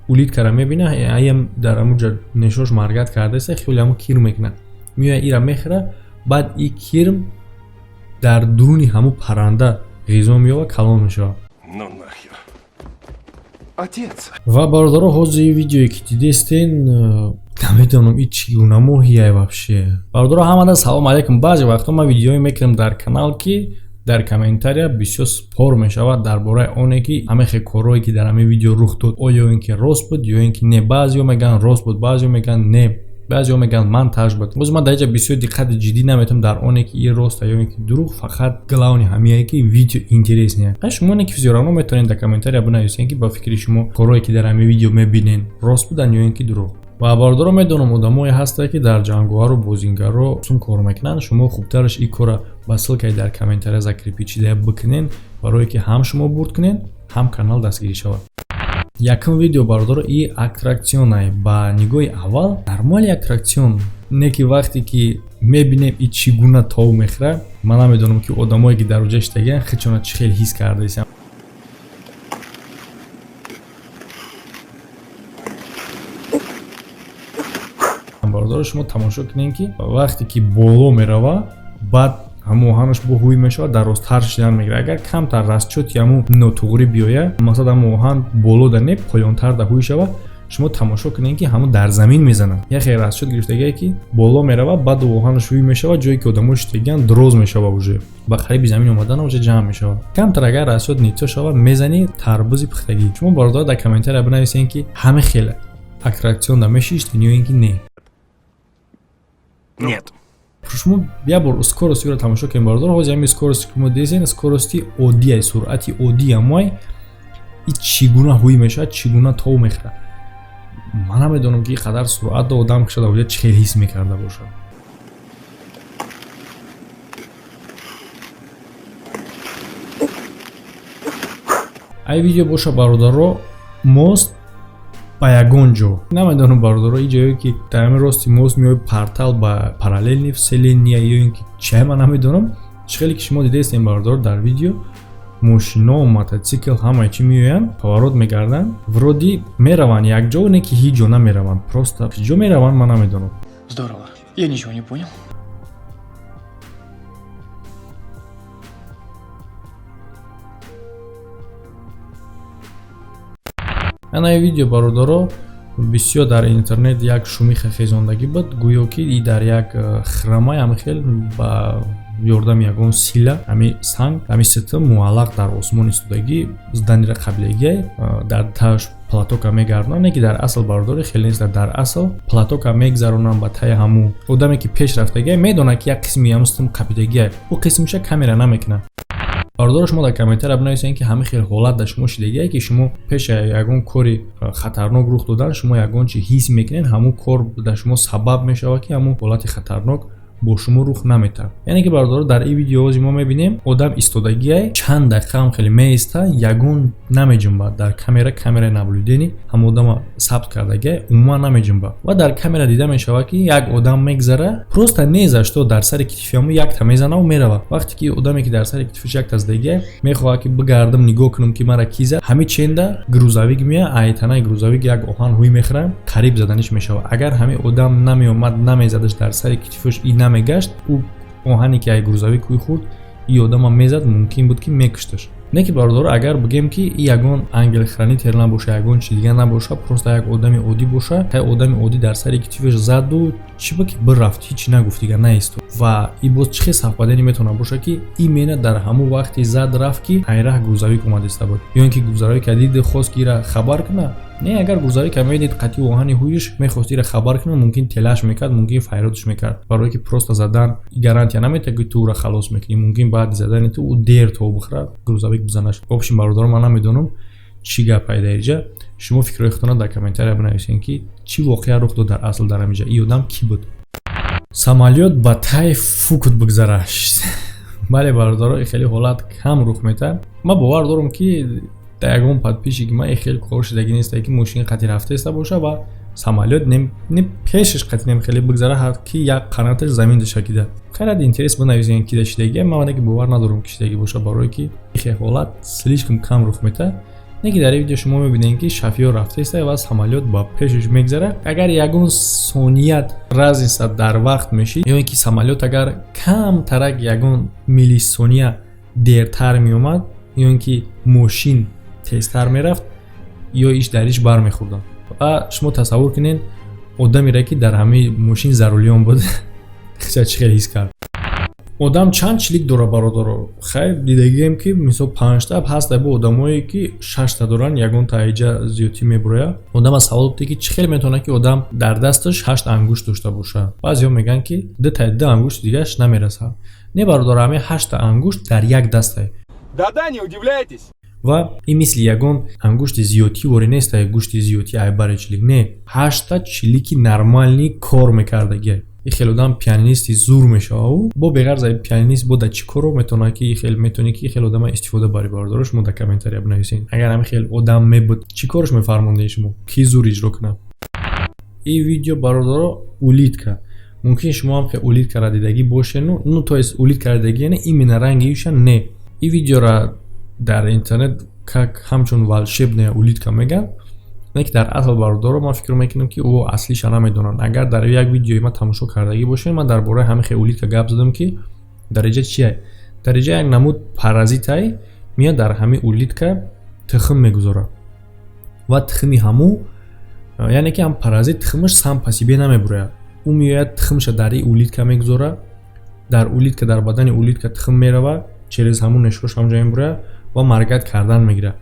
Улиткара мебина, аям дар ҳамуҷа нешош маргат кардаеста, хеле ҳаму кирм мекунад. Меояд, ира мехӯра, баъд и кирм дар дуруни ҳаму парранда ғизо меёбад, калон мешавад. Ну нахер. Отец. Ва бародаро, ҳозир видеое ки дидестен, намедонам, и чӣ гуна моҳияй вообще. Бародаро, ҳамада салом алейкум. Баъзе вақтҳо ман видеое мекунам дар канал, ки дар комментария бисёр спор мешавад дар бораи оне, ки ҳамахе корҳое, ки дар ҳамин видео рух дод, оё ин ки рост буд ё ин ки не. Баъзеҳо мегӯянд, рост буд, баъзеҳо мегӯянд, не, баъзеҳо мегӯянд, монтаж буд. Боз ман дар инҷа бисёр диққати ҷиддӣ наметавонам дар оне, ки ин роста ё ин ки дурӯғ. Фақат главный ҳамияе, ки видео интересный. Шумо не ки всё равно метавонед дар комментария бинависед, ки ба фикри шумо корҳое, ки дар ҳамин видео мебинед, рост буданд ё ин ки дурӯғ. Ва бародаро, медонам, одамое ҳастанд, ки дар ҷанговару бозингарро сум кор мекунанд. Шумо хубтараш ин кора ба ссылкаи дар комментария закрепить шуда бикунед, барое ки ҳам шумо бурд кунед, ҳам канал дастгирӣ шавад. Якум видео, бародаро, и аттракционай. Ба нигоҳи аввал нормали аттракцион не, ки вақте ки мебинем, и чӣ гуна тов мехӯрад, ман намедонам, ки одамое, ки дар оҷа шитагиан, хичона чӣ хел ҳис кардаистанд. Бародаро, шумо тамошо кунед, ки вақте ки боло мерава, баъд ҳамун оҳанаш бо ҳуй мешавад, дарозтар шидан мегирад. Агар камтар расчёти ҳамун нотуғрӣ биёяд, масалан, ҳамун оҳан боло да не, поёнтар да ҳуй шавад, шумо тамошо кунед, ки ҳамун дар замин мезанад. Яхе расчёт гирифтагие, ки боло мерава, баъд оҳанаш ҳуй мешавад, ҷое ки одамо шитагиан дроз мешава, уже ба қариби замин омадан, уже ҷамъ мешавад. Камтар агар расчёт нито шавад, мезанӣ тарбузи пухтагӣ. Шумо, бародаро, дар комментария бинависед, ки ҳама хел аттракцион да мешиштед ё ин ки не. Нет. Шумо як бор скоростиро тамошо кунед, бародар. Ҳозир ҳамин скорости, ки мо дидем, скорости оддия, суръати оддии ҳамои и чӣ гуна ҳуй мешавад, чӣ гуна тов мехӯрад, ман намедонам, ки ин қадар суръат одам кушада оҷа чӣ хел ҳис мекарда бошад. Ай видео боша, бародаро, мост ба ягон ҷо намедонам, бародаро, ин ҷое, ки дар ҳамин рости мост меои, портал ба параллельный вселенная ё ин ки чиай, ман намедонам. Чӣ хеле ки шумо дидаистем, бародаро, дар видео мошино, мототсикл, ҳамаи чӣ меоянд, поворот мегарданд, вроде мераванд якҷо, не ки ҳеҷ ҷо намераванд, просто ҷо мераванд, ман намедонам. Здорово. Я ничего не понял. Ана видео, бародаро, бисёр дар интернет як шумиха хезондагӣ буд. Гӯё ки и дар як храмай ҳами хел ба ёрдами ягон сила ҳами санг, ҳами ситм муаллақ дар осмон истодагӣ, зданира қаблегиай, дар таш платока мегардонанд. Не ки дар асл, бародари, хеле нест. Дар асл платока мегзаронанд ба таи ҳамун одаме, ки пеш рафтагиай, медонад, ки як қисми ҳамун ситм қапидагиай, ӯ қисмиша камера намекунад. Бародаро, шумо дар комментария бинависед, ки ҳамин хел ҳолат дар шумо шидагие, ки шумо пеша ягон кори хатарнок рух додан шумо ягон чи ҳис мекунед, ҳамун кор дар шумо сабаб мешавад, ки ҳамун ҳолати хатарнок бо шумо рух наметавад. Яъне ки, бародаро, дар ин видео мо мебинем, одам истодагиай, чанд дақиқа ҳам хеле меиста, ягон намеҷунбад. Дар камера, камераи наблюдение ҳам одама сабт кардагиай, умуман намеҷунбад. Ва дар камера дида мешавад, ки як одам мегзара, просто не за что дар сари китфи ҳаму якта мезанаву мерава. Вақте ки одаме, ки дар сари китфиш якта задагиай, мехоҳад, ки бигардам, нигоҳ кунам, ки мара ки зад, ҳами ченда грузовик меяд, айтанаи грузовик як оҳан ҳуй мехӯрад, қариб заданиш мешавад. Агар ҳамин одам намеомад, намезадаш дар сари китфиш и намегашт, ӯ оҳане, ки ай грузовик ҳуй хӯрд, и одама мезад, мумкин буд, ки мекушташ. Не ки, бародаро, агар бигем, ки и ягон ангел-хранитель набоша, ягон чи дигар набоша, просто як одами оддӣ боша, ҳай одами оддӣ дар сари китфиш заду чӣ ба ки бирафт, ҳичи нагуфт, дигар наистод. Ва и боз чӣ хел совпадение метавонад боша, ки именно дар ҳамун вақти зад рафт, ки айраҳ грузовик омада буд, ё ин ки грузовик диди, хост, ки ира хабар кунад? Не, агар грузовика медид, қатъи оҳани ҳуйиш мехост ира хабар кунад, мумкин телаш мекард, мумкин файродш мекард, барое ки просто задан гарантия наметиҳад, ки ту ӯра халос мекунӣ. Мумкин баъди задани ту ӯ дер то бихӯрад, грузовик бизанаш. В общем, бародаро, ман намедонам, чӣ гап ай дар инҷа. Шумо фикрҳои худтонро дар комментария бинависед, ки чӣ воқеа рух дод дар асл дар ҳаминҷа, и одам кӣ буд. Самолёт ба тай фукут бигзараш. Бале, бародаро, хеле ҳолат кам рух метаҳад. Ман бовар дорам, ки дар ягон подписчики ман хеле кор шудагӣ нест, ки мошин қати рафтаиста боша ва самолёт не пешаш қати нем хеле бигзара, ки як қанаташ замин дашакида. Хайрат, интерес бинависед, ки да шидагӣ. Ман ки бовар надорам, ки шидагӣ боша, барое ки хел ҳолат слишком кам рух метаҳад. Не ки дар ин видео шумо мебинед, ки шофёр рафтаиста ва самолёт ба пешаш мегзара. Агар ягон соният разница дар вақт мешид ё ин ки самолёт агар камтарак ягон миллисония дертар меомад ё ин ки мошин тезтар мерафт, ё иш дар иш бармехӯрданд. Ва шумо тасаввур кунед одамере, ки дар ҳамаи мошин за рулём буд, чӣ хел ҳис кард. Одам чанд чилик дора, бародаро? Хайр, дидагием, ки мисол панҷта ҳаст, бо одамое, ки шашта доранд, ягон таиҷа зиёдтӣ мебурояд. Одам аз савол буд, ки чӣ хел метавонад, ки одам дар дасташ ҳашт ангушт дошта бошад. Баъзеҳо мегӯянд, ки дутаи ду ангушти дигараш намерасад. Не, бародаро, ҳамаи ҳашта ангушт дар як дастае. Да-да, не удивляйтесь. Ва ин мисли ягон ангушти зиёдтӣ ворӣ нест, гӯшти зиёдтӣ айбари чилик не, ҳашта чилики нормальный кор мекардагия. И хел одам пианисти зур мешавад. Бо беғарз пианист бо да чӣ коро метавонад, ки хел метавонӣ, ки хел одама истифода бари? Бародаро, шумо дар комментария бинависед: агар ҳамин хел одам мебуд, чӣ корш мефармондаи шумо, ки зур иҷро кунад? Ин видео, бародаро, улитка. Мумкин шумо ҳам хел улиткара дидагӣ бошед. Ну, то есть улиткара дидагӣ, яъне именно ранги иша не. Ин видеора дар интернет как ҳамчун волшебная улитка мегӯянд, не ки дар асл, бародаро, ман фикр мекунам, ки ӯ аслиша намедонанд. Агар дар як видеои ман тамошо кардагӣ бошед, ман дар бораи ҳамин хел улитка гап задам, ки дараҷа чия. Дараҷа як намуд паразитай меяд, дар ҳамин улитка тухм мегузорад ва тухми ҳамӯ, яъне ки ҳам паразит тухмаш сам по себе намебурояд. Ӯ меояд, тухмаша дар ин улитка мегузорад, дар улитка, дар бадани улитка тухм мерава, через ҳамун нешош ҳамҷо мебурояд ва моргать кардан мегирад.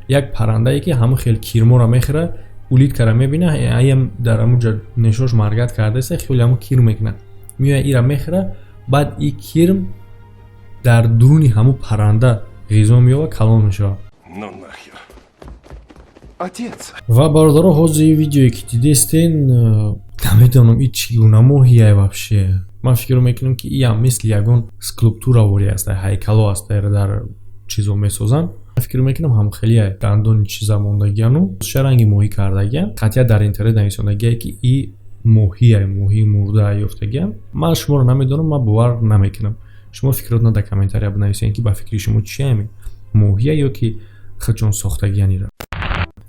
Як паррандае, ки ҳамун хел кирморо мехӯрад, улиткара мебина, аям дар ҳамун нешош моргать кардааст, хеле ҳамун кирм мекунад, меояд, ира мехӯрад. Баъд и кирм дар дуруни ҳамун парранда ғизо меёбад, калон мешавад. Ну нахер. Отец. Ва, бародаро, ҳозир видеое, ки дидестен, намедонам, и чӣ гуна моҳияй вообще. Ман фикр мекунам, ки иам мисли ягон скульптура ворӣ аст, ҳайкало аст, дар чизо месозанд. Фикр мекунам, ҳам хеле дандони чиза мондагиану шаранги моҳӣ кардагиам. Қатъия дар интернет нависондагие, ки и моҳия, моҳии мурда ёфтагиам. Ман шуморо намедонам, ман бовар намекунам. Шумо фикротона дар комментария бинависед, ки ба фикри шумо чиаме: моҳия ё ки худшон сохтагианира.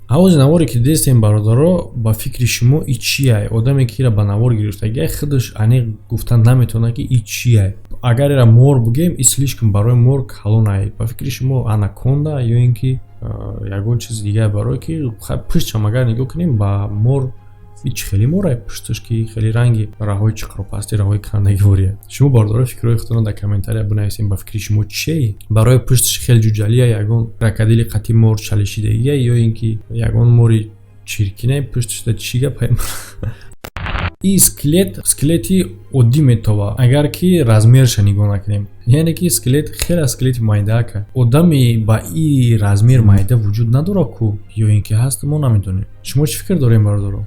Ҳавози наворе, ки дидестем, бародаро, ба фикри шумо и чия? Одаме, ки ира ба навор гирифтагия, худаш аниқ гуфта наметавонад, ки и чия. Агар ира мор бугем, и слишком барои мор калонай. Ба фикри шумо, анаконда ё ин ки ягон чизи дигар? Барое ки пуштшам агар нигоҳ кунем, ба мор и чӣ хеле морай пушташ, ки хеле ранги раҳои чиқропасти, раҳои кандагивория. Шумо, бародаро, фикрҳои худтонро дар комментария бинависем: ба фикри шумо чие? Барои пушташ хеле ҷуҷалия, ягон крокодили қати мор чалишидагия ё ин ки ягон мори чиркина пушташда? Чӣ гапай и скелет? Скелети оддӣ метова, агар ки размерша нигоҳ накунем, яъне ки скелет хеле скелети майдаака. Одами ба и размер майда вуҷуд надорад ку, ё ин ки ҳаст, мо намедонем. Шумо чӣ фикр дорем, бародаро?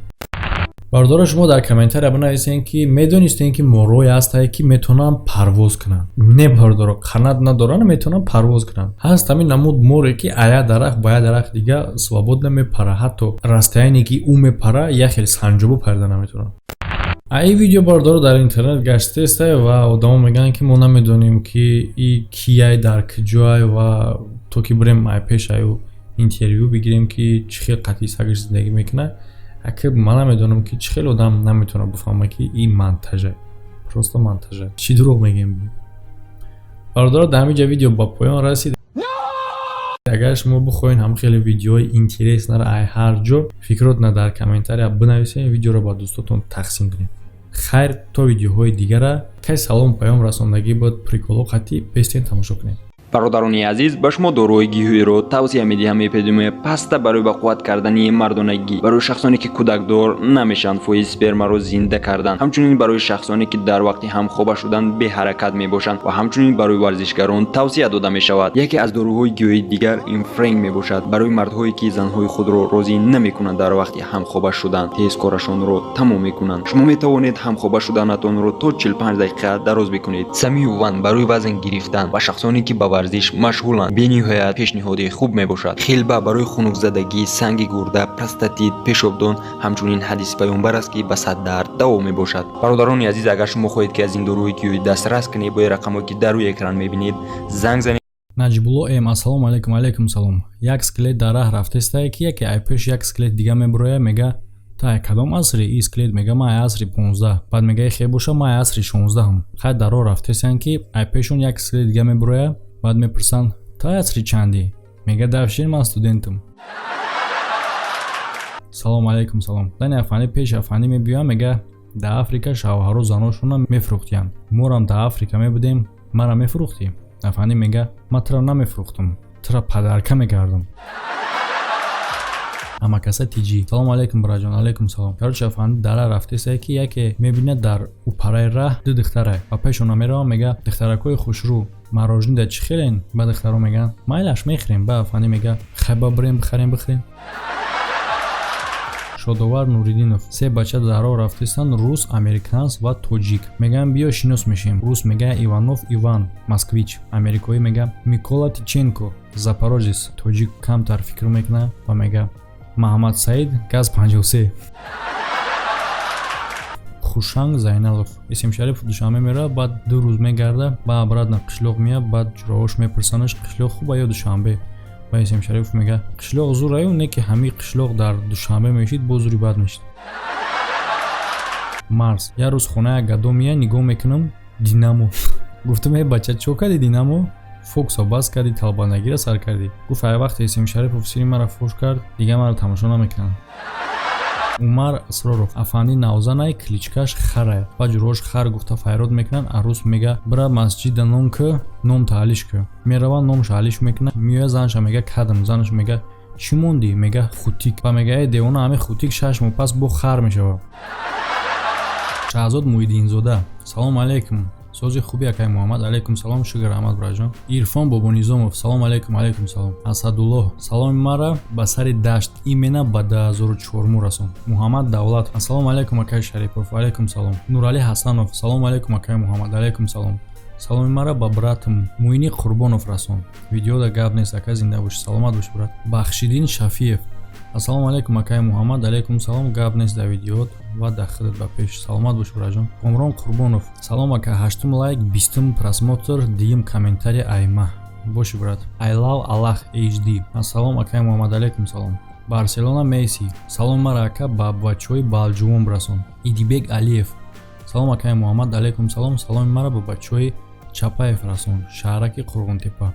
Бародаро, шумо дар комментария бинависед, ки медонистем, ки морое ҳастае, ки метавонанд парвоз кунанд? Не, бародаро, қанат надоранд, метавонанд парвоз кунанд. Ҳаст ҳамин намуд море, ки а як дарахт ба як дарахти дига свободно мепара. Ҳатто расстояние, ки ӯ мепара, як хел санҷобо парида наметавонад. А ин видео, бародаро, дар интернет гаштаеста ва одамо мегӯянд, ки мо намедонем, ки и кияй, дар куҷоай, ва то ки бирем ай пеш аю интервю бигирем, ки чӣ хел қатъи сагаш зиндагӣ мекунад. Ака, ман намедонам, ки чӣ хел одам наметавонад бифаҳмад, ки ин монтажа, просто монтажа. Чӣ дурӯғ мегӯем, бародаро? Дар ҳамин ҷа видео ба поён расид. Агар шумо бихоҳед ҳам хеле видеоҳои интереснара ай ҳар ҷо, фикротона дар комментария бинависед, видеоро ба дӯстотон тақсим кунед. Хайр, то видеоҳои дигара. Кай салом паём расондагӣ буд, приколо қатъӣ бестен тамошо кунед. Бародарони азиз, ба шумо доруҳои гиёҳиро тавсия медиҳам. Эпидемия паста барои ба қувват кардани мардонагӣ, барои шахсоне, ки кӯдакдор намешаванд, фоизи спермаро зинда кардан, ҳамчунин барои шахсоне, ки дар вақти ҳамхоба шудан беҳаракат мебошанд, ва ҳамчунин барои варзишгарон тавсия дода мешавад. Яке аз доруҳои гиёҳии дигар ин френг мебошад, барои мардҳое, ки занҳои худро розӣ намекунанд, дар вақти ҳамхоба шудан тез корашонро тамом мекунанд. Шумо метавонед ҳамхоба шуданатонро то 45 дақиқа дароз бикунед. Самиюван барои вазн гирифтан ва шахсоне, ки ба варзиш машғуланд, бениҳоят пешниҳоди хуб мебошад. Хилба барои хунукзадагӣ, санги гурда, простатит, пешобдон. Ҳамчунин ҳадиси паёмбар аст, ки ба сад дард даво мебошад. Бародарони азиз, агар шумо хоҳед, ки аз ин доруҳои гиёҳӣ дастрас кунед, бояд рақамҳое, ки дар рӯи экран мебинед, занг занед. Наҷибулло М, ассалому алайкум. Алайкум салом. Як скелет дар раҳ рафтестае, ки яке ай пеш як скелет дига мебуроя, мега: «Та кадом асри?» И скелет мега: «Ман ай асри 15». Баъд мега: «Хе, боша, ман ай асри 16-ам». Хай, дар роҳ рафтесиянд, ки ай пешон як скелет дига мебуроя. Баъд мепурсанд: «Ту ай асри чандӣ?» Мега: «Давшин, ман студентам». Салом алайкум, салом. Зани афандӣ пеши афандӣ мебиёяд, мега: «Дар Африка шавҳару заношонро мефурӯхтиянд, морам дар Африка мебудем, мара мефурӯхтӣ?» Афандӣ мега: «Ман туро намефурӯхтам, туро подарка мекардам». Ҳамакаса тиҷӣ. Салому алайкум, бираҷон. Алайкум салом. Короче, афанди дара рафтесае, ки яке мебинад, дар упараи раҳ ду духтарае. Ба пешона меравам, мега: «Духтаракҳои хушрӯ, мороженое чӣ хелен?» Ба духтаро мегӯянд: «Майлаш, мехӯрем». Ба афандӣ мега: «Хай, ба бирем, бихарем, бихӯрем». Шодовар Нуриддинов. Се бача дар роҳ рафтестанд: рус, американс ва тоҷик. Мегӯянд: «Биё, шинос мешем». Рус мега: «Иванов Иван, москвич». Америкоӣ мега: «Микола Тиченко, запорожец». Тоҷик камтар фикр мекунад ва мега: «Маҳаммад Саид, газ 53». Хушанг Зайналов. Исм Шарипов Душанбе меравад, баъд 2 рӯз мегарда, ба обратно қишлоқ меяд. Баъд ҷураҳош мепурсанаш: «Қишлоқ хуба ё Душанбе?» Ва Исм Шарипов мега: «Қишлоқ зураю, не ки ҳамин қишлоқ дар Душанбе мешид, боз зури бад мешид». Марс. Як рӯз хонаи як гадо меяд, нигоҳ мекунам, динамо. Гуфтам: «Э, бача, чо кардӣ? Динамо фоксо бас кардӣ, талбандагиро сар кардӣ?» Гуфт: «Ай вақте Исм Шарипов сири маро фош кард, дигар маро тамошо намекунанд». Умар Асроров. Афанди навзанай, кличкаш Харай. Ба ҷурош хар гуфта файрод мекунанд. Арӯс мега: «Бира, масҷида ном кӯ, ном таълиш кӯ». Мерава, номша алиш мекунад, меоя, занша мега: «Кадм». Занаш мега: «Чӣ мондӣ?» Мега: «Хутик». Ба мега: «Э, девона, ҳамин хутик 6 моҳ пас бо хар мешавад». Шаҳзод Муҳиддинзода. Салому алайкум, сози хуби, акай Муҳаммад. Алайкум салом, шукр, раҳмат, бираҷон. Ирфон Бобонизомов. Салому алайкум. Алайкум салом. Асадуллоҳ. Саломи мара ба сари дашт, имена ба 2004 расон. Муҳаммад Давлат. Ассалому алайкум, акай Шарипов. Алайкум салом. Нуралӣ Ҳасанов. Салому алайкум, акай Муҳаммад. Алайкум салом. Саломи мара ба братам Муини Қурбонов расон. Видеода гап нест, ака, зинда бошӣ, саломат бош, брат. Бахшиддин Шафиев. Ассалому алайкум, акай Муҳаммад. Алайкум салом. Гап нест дар видеоот ва дар худат ба пеш, саломат бош, бираҷон. Комрон Қурбонов. Салом, ака, ҳаштум лайк, 20-ум просмотр, дуюм комментарий айма боши, брат. I love Аллах HD. Ассалом, акай Муҳаммад. Алайкум салом. Барселона Месси. Салом мара, ака, ба бачаҳои Балҷувон бирасон. Идибек Алиев. Салом, акай Муҳаммад. Алайкум салом. Саломи мара ба бачаҳои Чапаев расон, шаҳраки Қурғонтепа.